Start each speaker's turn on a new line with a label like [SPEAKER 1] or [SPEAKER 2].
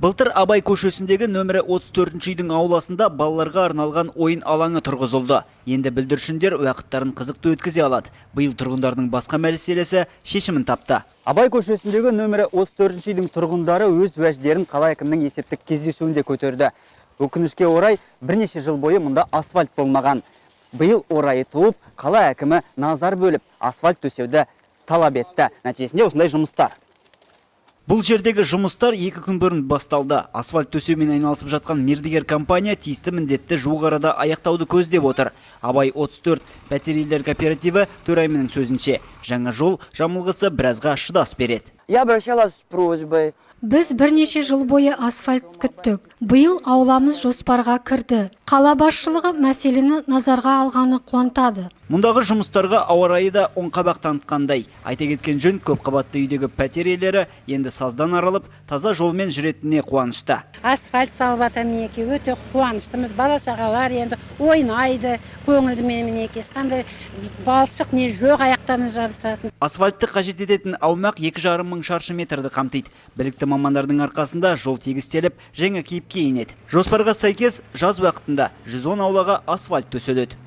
[SPEAKER 1] Былтыр Абай көшесіндегі нөмірі 34 үйдің ауласында балаларға арналған ойын алаңы тұрғызылды. Енді бүлдіршіндер уақыттарын қызықты өткізе алады. Биыл тұрғындардың басқа мәселесі шешімін тапты. Абай көшесіндегі нөмірі 34 үйдің тұрғындары өз уәждерін қала әкімінің есептік кездесуінде көтерді. Өкінішке орай, бірнеше жыл бойы мұнда асфальт болмаған. Биыл орайы туып, қала әкімі назар бөліп, асфальт төсеуді талап етті. Нәтижесінде осындай жұмыстар. Бұл жердегі жұмыстар 2 күн бұрын басталды. Асфальт төсеумен айналысып жатқан мердігер компания тиісті міндетті жуық арада аяқтауды көздеп отыр. Абай 34 пәтер иелер кооперативі төрайымының сөзінше, жаңа жол жамылғысы біразға шыдас береді.
[SPEAKER 2] Я обращалась с просьбой.
[SPEAKER 3] Біз бірнеше жыл бойы асфальт күттік. Биыл ауламыз жоспарға кірді. Қала басшылығы мәселені назарға алғаны қуантады.
[SPEAKER 1] Мұндағы жұмыстарға ауа райы да оң қабақ танытқандай. Айта кеткен жөн, көпқабатты үйдегі пәтер иелері енді саздан арылып, таза жолмен жүретініне қуанышты.
[SPEAKER 4] Асфальт салып жатыр, мінекей, өте қуаныштымыз. Бала шағалар енді ойнайды көңілді, мінекей, ешқандай балшық не жоқ аяқтарына жабысатын.
[SPEAKER 1] Асфальтты қажет ететін аумақ 2,5 мың шаршы метрді қамтиды. Білікті мамандардың арқасында жол тегістеліп, жаңа кейіпке енеді. Жоспарға сәйкес, жаз уақытында 110 аулаға асфальт төселеді.